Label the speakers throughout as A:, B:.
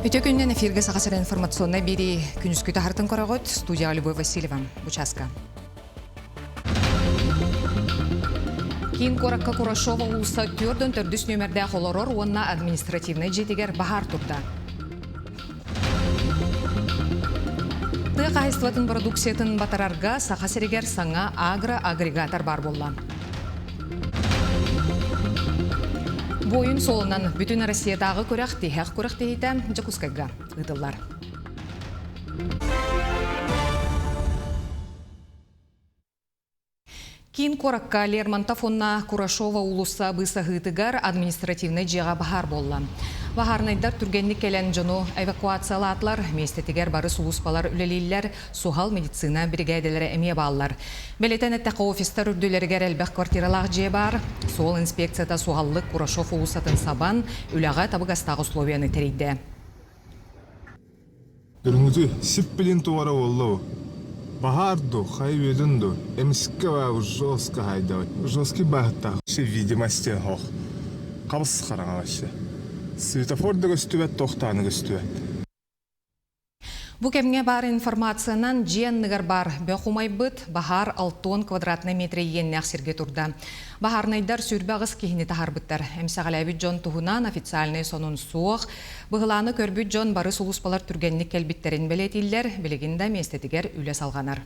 A: Үтө күннен эфирге Саха сирэ информационнай биэрии күнүскү таһартын көрөҕүт. Студияҕа Любовь Васильева. Участка. Киин куоракка Курашова уулусса төрдөн төрдүс нүөмэрдээх олорор уонна административнай дьиэтигэр баһаар турда. Тыа хаһайыстыбатын продукциятын батарарга Саха сиригэр саҥа агроагрегатор баар буолла. Буойун суолунан бүтүн Россиятааҕы күрэх тиһэх күрэхтэһиитэ Дьокуускайга ыытыллар. Киин куоракка Лермонтов уонна Курашова уулусса быысаһыытыгар административнай дьиэҕэ баһаар буолла. Баһаарынайдар түргэнник кэлэн дьону эвакуациялаатылар, миэстэтигэр бары сулууспалар үлэлииллэр, суһал медицина биригээдэлэрэ эмиэ бааллар. Бэлиэтэн эттэххэ, офистар үрдүлэригэр элбэх квартиралаах дьиэ баар. Суол инспекцията суһаллык Курашов уулуссатын сабан, үлэҕэ табыгастаах условияны тэрийдэ.
B: Көрүҥүтү сип-билин туора буолла Баһаар ду, хайы ду, эмискэ жестко хайдабыт. Жесткий баһыттаах. Видимости хох. Хабыс хараҥа вообще. Светофор да көстүбэт, тохтааны көстүбэт.
A: Бу кэмҥэ баар информациянан дьиэ анныгар баар бөх умайбыт, баһаар 60 квадратнай метр иэннээх сиргэ турда. Баһаарынайдар 28 киһини таһаарбыттар. Эмсэҕэлээбит дьон туһунан официальнай сонун суох. Быһылааны көрбүт дьон бары сулууспалар түргэнник кэлбиттэрин бэлиэтииллэр, билигин да миэстэтигэр үлэ салҕанар.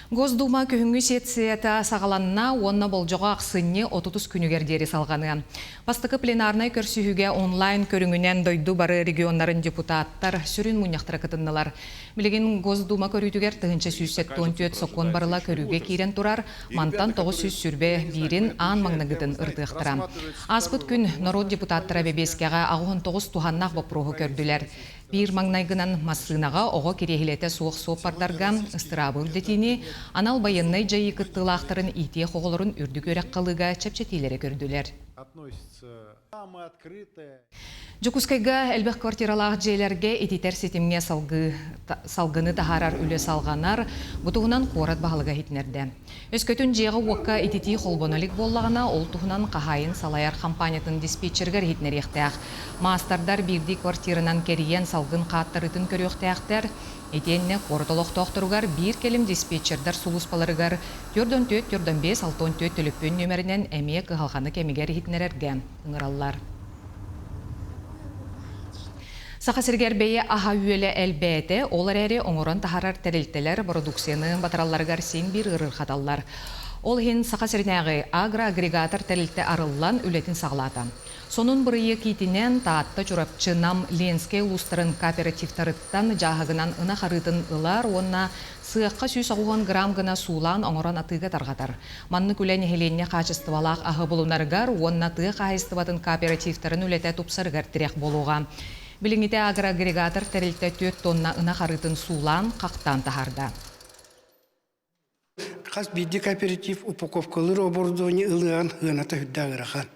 A: Госдума күһүҥҥү сессията саҕаланна уонна болдьоҕо ахсынньы 30 күнүгэр диэри салҕаныа. Бастакы пленарнай көрсүһүүгэ онлайн көрүҥүнэн дойду бары регионнарын депутаттар сүрүн мунньахтара кытыннылар. Билигин Госдума көрүүтүгэр 1174 сокуон барыла көрүүгэ киирэн турар, мантан 921-ин аан маҥнайгытын ырытыахтара. Ааспыт күн норуот депутаттара бэбиэскэҕэ 89 туһаннаах боппуруоһу көрдүлэр. Биир маҥнайгынан массыынаҕа оҕо кириэһилэтэ суох суоппардарга ыстыраабы үрдэтиини, анал байыаннай дьайыы кыттыылаахтарын иитиэх оҕолорун үрдүк үөрэххэ ылыыга чэпчэтиилэри көрдүлэр. Дьокуускайга элбэх квартиралаах дьиэлэргэ ититэр ситимҥэ салгыы салгыны таһаарар үлэ салҕанар. Бу туһунан куорат баһылыга иһитиннэрдэ. Өскөтүн дьиэҕэ-уокка ититии холбоно илик буоллаҕына, ол туһунан хаһаайын салайар хампаанньатын диспетчеригэр иһитиннэриэхтээх. Маастардар биирдии квартиранан кэрийэн салгын хааттарыытын көрүөхтээхтэр. Итиэннэ куорат олохтоохторугар биир кэлим диспетчердар сулууспаларыгар 44 45 64 төлөпүөн нүөмэринэн эмиэ кыһалҕаны кэмигэр иһитиннэрэргэ ыҥыраллар. Саха сиригэр бэйэ аһа-үөлэ элбээтэ, ол эрээри оҥорон таһаарар тэрилтэлэр бородууксуйаны батаралларыгар син биир ыарырҕаталлар. Ол иһин Саха сиринээҕи агроагрегатор тэрилтэ арыллан үлэтин саҕалаата. Сонун бырайыак иитинэн Таатта, Чурапчы, Нам, Ленскэй улуустарын кооперативтарыттан дьааһыгынан ынах арыытын ылар уонна сыахха 180 грамм гына суулаан оҥорон атыыга тарҕатар. Маннык үлэ нэһилиэнньэ хаачыстыбалаах аһы булунарыгар уонна тыа хаһаайыстыбатын кооперативтарын үлэтэ тупсарыгар тирэх буолуоҕа. Билиҥҥитэ агроагрегатор тэрилтэ 4 тонна ынах арыытын суулаан, хахтаан таһаарда.
C: Хас биирдии кооператив упаковкалыыр оборудование ылыан сыаната сүрдээх ыарахан.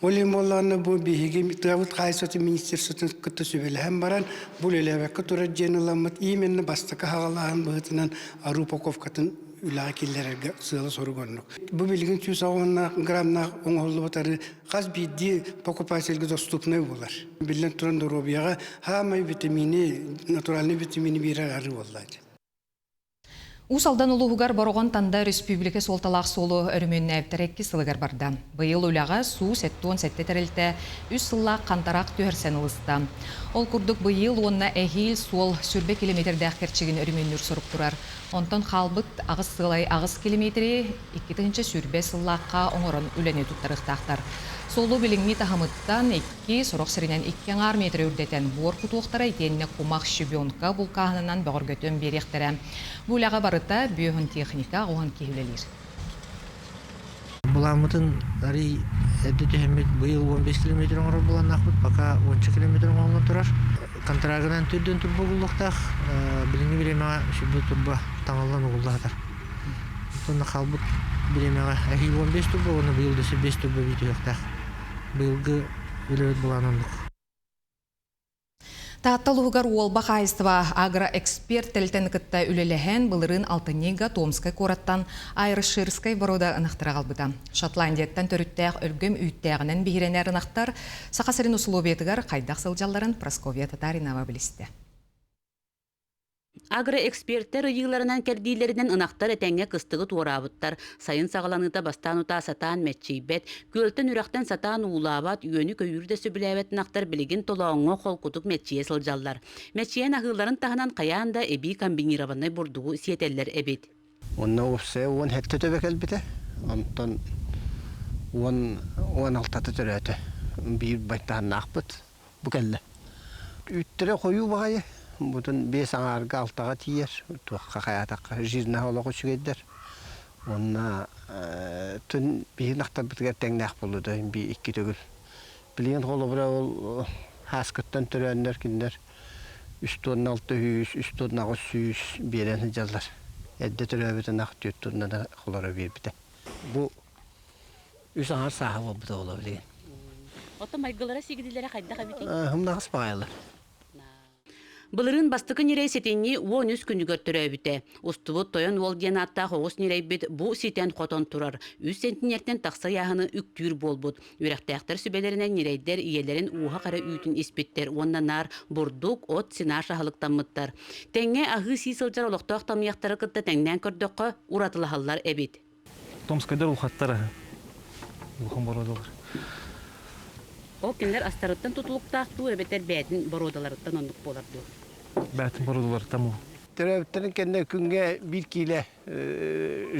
C: Ол иһин буоллаҕына бу биһиги тыабыт хаһаайыстыбатын министерствотын кытта сүбэлэһэн баран бу үлэлээбэккэ турар дьиэни ыламмыт именно бастакы хаҕалааһын быһыытынан арыы упаковкатын үлэҕэ киллэрэргэ сыала-сорук оннук. Бу билигин 180 граммнаах оҥоһуллубут арыы хас биирдии покупательга доступнай буолар. Биллэн туран доруобуйаҕа хаамай витамини, натуральный витамини биэрэр арыы буолла.
A: Уус Алдан улууһугар Бороҕон Танда өрөспүүбүлүкэ суолталаах суолу өрөмүөннээбиттэрэ иккис сылыгар барда. Быйыл үлэҕэ Суу-77 тэрилтэ үс сыллаах хантараак түһэрсэн ылыста. Ол курдук быйыл уонна эһиил суол сүрбэ километрдээх кэрчигин өрөмүөннүүр сорук турар. Онтон хаалбыт аҕыс сыалай аҕыс километри 2020 сыллаахха оҥорон үлэни туттарыахтаахтар. Суолу билиҥҥи таһымыттан икки, сорох сиринэн икки аҥаар миэтэрэ үрдэтэн буор кутуохтара итиэннэ кумах щебенка булкааһынынан бөҕөргөтөн биэриэхтэрэ. Бу үлэҕэ барыта бүөһүн техника оҕуһун киһи үлэлиир.
D: Былааммытын арый эрдэ түһэммит быйыл 15 километр оҥорор былааннаахпыт, пока 10 километр оҥоһуллан турар. Контрагынан түрдөн турба угуллуохтаах, билиҥҥи бириэмэҕэ сүрбэ турба таҥыллан угулла сытар. Онтон хаалбыт бириэмэҕэ эһиил 15 турба уонна быйыл да 5 турба бүтүөхтээх. Быйылгы үлэбит былаан оннук.
A: Таатта улууһугар Уолба хаһаайыстыба агроэксперт тэрилтэни кытта үлэлэһэн, былырыын алтынньыга Томскай куораттан Айрширскай боруода ынахтары аҕалбыта. Шотландияттан төрүттээх өлгөм үүттээҕинэн биһирэнэр ынахтар Саха сирин усулуобуйатыгар хайдах сылдьалларын Прасковья Татаринова билистэ.
E: Агроэкспертэр ыйыыларынан-кэрдиилэринэн ынахтар этэҥҥэ кыстыгы туораабыттар. Сайын саҕаланыыта бастаан утаа сатаан мэччийбэт, күөлтэн-үрэхтэн сатаан уулаабат, үөнү-көйүүрү да сөбүлээбэт ынахтар билигин толооҥҥо холкутук мэччийэ сылдьаллар. Мэччийэн аһыылларын таһынан хайаан да эбии комбинированнай бурдугу сиэтэллэр эбит.
F: Онно уопсайа 17 төбө кэлбитэ. Онтон 10 16-та төрөөтө. Биир байтаһыннаахпыт. Бу кэллэ. Үүттэрэ хойуу баҕайы. Бутун биэс аҥаарга алтаҕа тиийэр. Туохха хайаатахха жирнаһа олох үчүгэйдэр. Уонна түн биһи ынахтарбытыгар тэҥнээх буоллуда би икки төгүл. Билигин холобура ол һааскыттан төрөөннөр кинилэр үс туонна 600, үс туонна 800 биэрэн сылдьаллар. Эрдэ төрөөбүт ынах түөрт туоннаны холоро биэрбитэ. Бу үс аҥар сааһа буолбута буолуо билигин.
E: Оттон майгылара сигилилэрэ хайдах эбитий?
F: Һымнаҕас баҕайылар.
E: Былырыын бастакы ньирэй сэтинньи 13 күнүгэр төрөөбүтэ. Устубут Тойон Уол диэн ааттаах оҕус ньирэйбит бу ситэн-хотон турар. Үс сэнтиниэртэн тахса ыйааһыны үктүүр буолбут. Үөрэхтээхтэр сүбэлэринэн ньирэйдэр ийэлэрин ууһах эрэ үүтүн испиттэр уонна наар бурдук, от, сенаж аһылыктаммыттар. Тэҥҥэ аһыы-сии сылдьар олохтоох тамыйахтары кытта тэҥнээн көрдөххө, уратылаһаллар эбит.
G: Томскайдар улахаттар аһы. Улахан боруодалар.
E: Ол кинилэр астарыттан тутулуктаах дуу эбэтэр бээтин боруодаларыттан оннук буолар дуу?
G: Бээтин боруодаларыттан уу.
F: Төрөөбүттэрин кэннэ күҥҥэ биир киилэ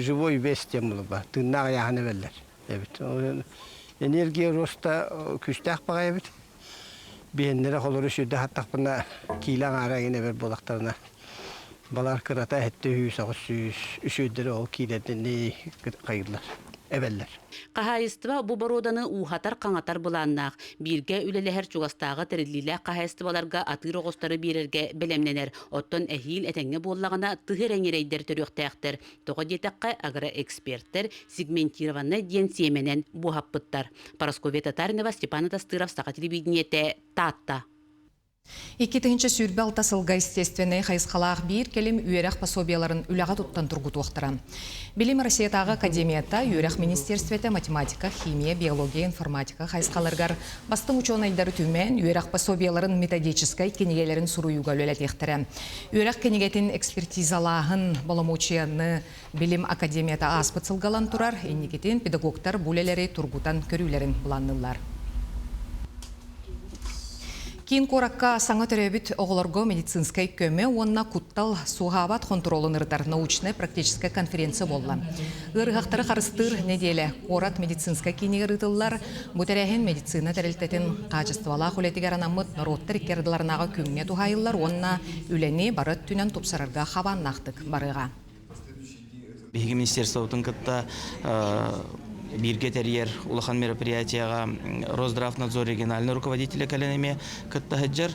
F: живой вес диэн буолба тыыннаах ыйааһын эбэллэр эбит. Энергия роста күүстээх баҕайы эбит. Биһэннэрэ холору сүүрдэ хаттахпына киилэ аҥаара эҥин эбэр буолахтарына Балар кырата 700-800 үсүөддэрэ ол киирэрдинии хайыыллар, эбэллэр.
E: Хаһаайыстыба бу боруоданы ууһатар-хаҥатар былааннаах. Бииргэ үлэлэһэр чугастааҕы тэриллиилээх хаһаайыстыбаларга атыыр оҕустары биэрэргэ бэлэмнэнэр. Оттон эһиил этэҥҥэ буоллаҕына, тыһы эрэ ньирэйдэр төрүөхтээхтэр. Тоҕо диэтэххэ, агроэкспертэр сегментированнай диэн сиэмэнэн буоһаппыттар. Парасковья Татаринова, Степан Атастыров, Саха телевидениетэ, Таатта.
A: 2026 сылга естественнэй хайысхалаах биир кэлим үөрэх пособиеларын үлэҕэ туттан тургутуохтара. Билим Россиятааҕы академията, үөрэх министерствота математика, химия, биология, информатика хайысхаларыгар бастыҥ учуонайдары түмэн, үөрэх пособиеларын методическай кинигэлэрин суруйууга үлэлэтиэхтэрэ. Үөрэх кинигэтин экспертизалааһын боломуочуйаны Билим академията ааспыт сылга ылан турар, инникитин педагогтар бу үлэлэри тургутан көрүүлэрин былаанныыллар. Киин куоракка саҥа төрөөбүт оҕолорго медицинскэй көмө уонна куттал суоһаабат хонтуруолун ырытар научнай-практическай конференция буолла. Ыарыһахтары харыстыыр нэдиэлэ куорат медицинскэй киинигэр ыытыллар. Бу тэрээһин медицина тэрилтэтин хаачыстыбалаах үлэтигэр анаммыт норуоттар икки ардыларынааҕы күҥҥэ туһаайыллар уонна үлэни бары өттүнэн тупсарарга хабааннаахтык барыаҕа.
H: Биһиги министерствобытын кытта бииргэ тэрийэр улахан мероприятияҕа Росздравнадзор региональный руководителя кэлэн эмиэ кытта сылдьар.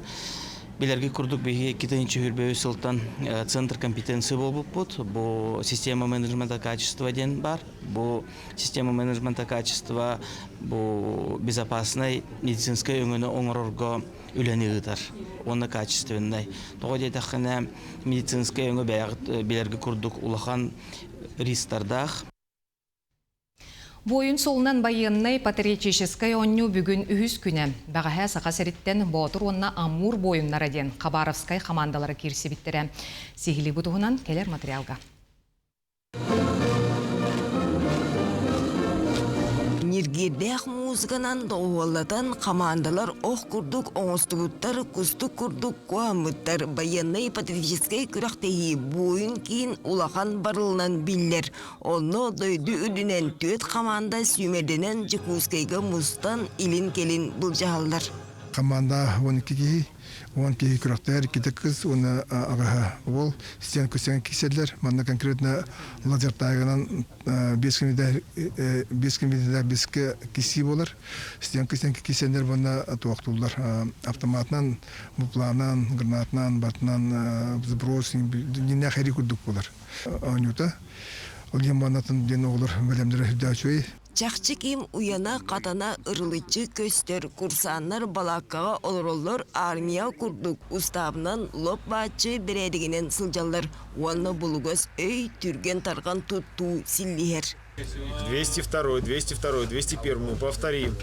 H: Билэргит курдук биһиги 2023 сылтан центр компетенции буолбуппут. Бу система менеджмента качества диэн бар. Бу система менеджмента качества бу безопасный медицинскэй өҥөнү оҥорорго үлэни ыытар уонна качественнай. Тоҕо диэтэххинэ, медицинскэй өҥө бэйэҕит билэргэ курдук улахан рисктардаах.
A: Буойун суолунан байыаннай патриотическай оонньуу бүгүн үһүс күнэ. Бэҕэһээ Саха сириттэн Боотур уонна Амур буойуннара диэн Хабаровскай хамаандалара киирсибиттэрэ. Сиһилии бу туһунан кэлэр материалга.
I: Ньиргиэрдээх музыканан доҕуһуоллатан хамаандалар ох курдук оҥостубуттар, кустук курдук куһаммыттар. Байыаннай-патриотическай күрэхтэһии буойун киин улахан барылынан биллэр. Онно дойду үрдүнэн түөрт хамаанда сүүмэрдэнэн Дьокуускайга мустан илин-кэлин былдьаһаллар.
J: Хамаанда 12 киһи 10 киһи күрэхтэһэр, иккитэ кыз уонна аҕаһа уол стенка стенка киирсэллэр. Манна конкретно лазертагынан 5 километрдаах бискэ киирсии буолар. Стенка стенка киирсэннэр уонна туохтууллар автоматынан, бупланан, гранатынан, батынан сброс дьиннээх эрий курдук буолар оонньуута. Ол иһин маннатын диэн оҕолор бэлэмнэрэ сүрдээх үчүгэй.
I: Чахчы ким уйана-хатана ырылыччы көстөр курсааннар балааккаҕа олороллор армия курдук устаабынан лоп-бааччы бэрээдэгинэн сылдьаллар уонна булугас өй түргэн-тарҕан туттуу силлиһэр.
K: 202, 202, 201, повторим.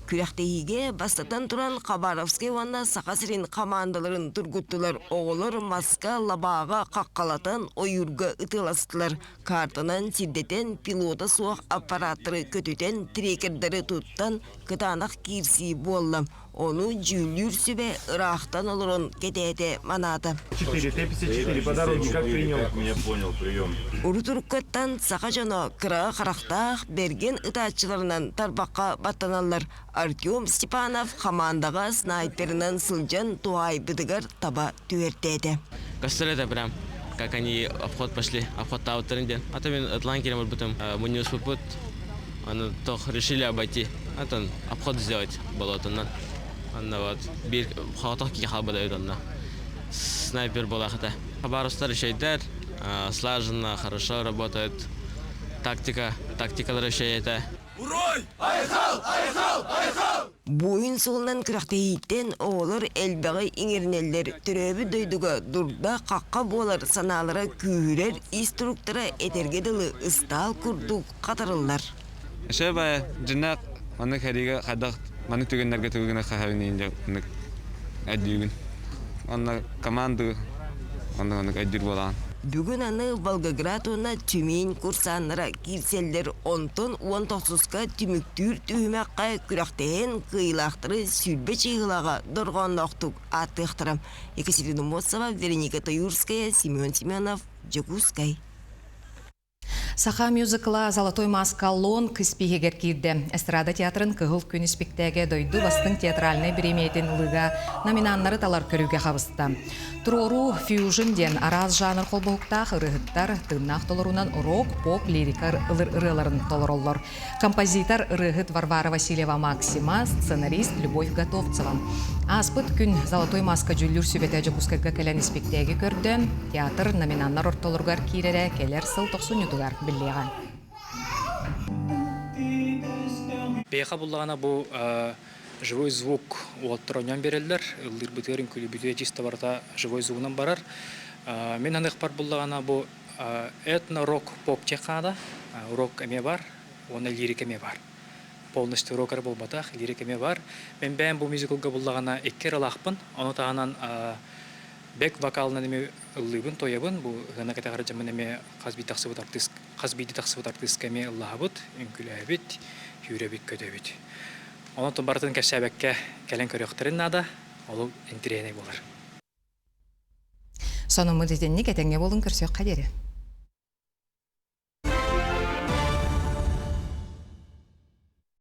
I: Күрэхтэһиигэ бастатан туран Хабаровскай уонна Саха сирин хамаандаларын тургуттулар. Оҕолор маска, лабааҕа хаххалатан ойуурга ытыаластылар. Картанан сирдэтэн, пилота суох аппараттары көтүтэн, трекердары туттан кытаанах киирсии буолла. Ону дьүүллүүр сүбэ ыраахтан олорон кэтээтэ манаата.
K: 4, Т-54, по дороге, как принял? Меня понял, прием.
I: Урут-уруккаттан саха дьоно кыра харахтаах бэргэн ытааччыларынан тарбахха баттаналлар. Артем Степанов хамаандаҕа снайперынан сылдьан туһаайбытыгар таба түһэртээтэ.
H: Костер это прям как они обход пошли, обходтаабыттарын диэн. А то мен ытлаан киирэн барбытым, мунньуспуппут, аны тох решили обойти, атын обход сделать болотунан. Анна вот биир хоотох киһи хаалбыта эбит онно. Снайпер буолаахыта. Хабаровстар үчүгэйдэр, слаженно, хорошо работают. Тактика, тактикалара үчүгэй этэ.
K: Урой! Айхал! Айхал! Айхал!
I: Буойун суолунан күрэхтэһииттэн оҕолор элбэҕи иҥэринэллэр, төрөөбүт дойдуга дурда-хахха буолар санаалара күүһүрэр, ис туруктара этэргэ дылы ыстаал курдук хатарыллар.
L: Өсө бая дьиннээх маннык хэриигэ хайдах маннык түгэннэргэ тугу гына хаһарын иин маннык өйдүүгүн. Онно команды онно оннук өйдүүр буолаҕын.
I: Бүгүн аны Волгоград уонна Тюмень курсааннара киирсэллэр, онтон уон тохсуска түмүктүүр түһүмэххэ күрэхтэһэн кыайыылаахтары 20 чыыһылаҕа дорҕоонноохтук ааттыахтара. Екатерина Моцова, Вероника Таюрская, Семен Семенов, Дьокуускай.
A: Саха мюзикла «Золотой маска» лонг испииһигэр киирдэ. Эстрада театрын «Кыһыл күн» испиктээгэ дойду бастыҥ театральнай бириэмийэтин ылыыга номинаннары талар көрүүгэ хабыста. Туруоруу фьюжн диэн араас жанр холбоһуктаах ырыаһыттар тыыннаах толоруунан рок, поп, лирика ылыр ырыаларын толороллор. Композитор ырыаһыт Варвара Васильева Максима, сценарист Любовь Готовцева. Ааспыт күн «Золотой маска» дьүүллүүр сүбэтэ Дьокуускайга кэлэн испиктээги көрдө. Театр номинаннар ортолоругар киирэрэ кэлэр сыл тохсунньутугар биллиэҕэ.
M: Бэйэхэ буллаҕына бу живой звук уолаттар оонньоон биэрэллэр. Ыллыырбытыгар, үҥкүүлүүрбүтүгэр чисто барыта живой звугунан барар. Мин аныахпар буллаҕына бу этно-рок поп чехаада рок эмиэ бар уонна лирика эмиэ бар. Полностью рок эрэ буолбатах, лирика эмиэ бар. Мин бэйэм бу мюзиклга буллаҕына икки ыралаахпын. Ону таһынан бэк вокалынан эмиэ ыллыыбын, тоойобун. Бу ыһыана кэтэҕэр дьоммун эмиэ хас биир тахсыбыт артыыс хас биирдии тахсыбыт артыыска эмиэ ыллаһабыт, үҥкүүлээбит, сүүрэбит-көтөбүт. Онон барытын кэпсээбэккэ кэлэн көрүөхтэрин наада, ол интириэһинэй буолар.
A: Сонуммут итинник этэҥҥэ буолун көрсүөххэ диэри.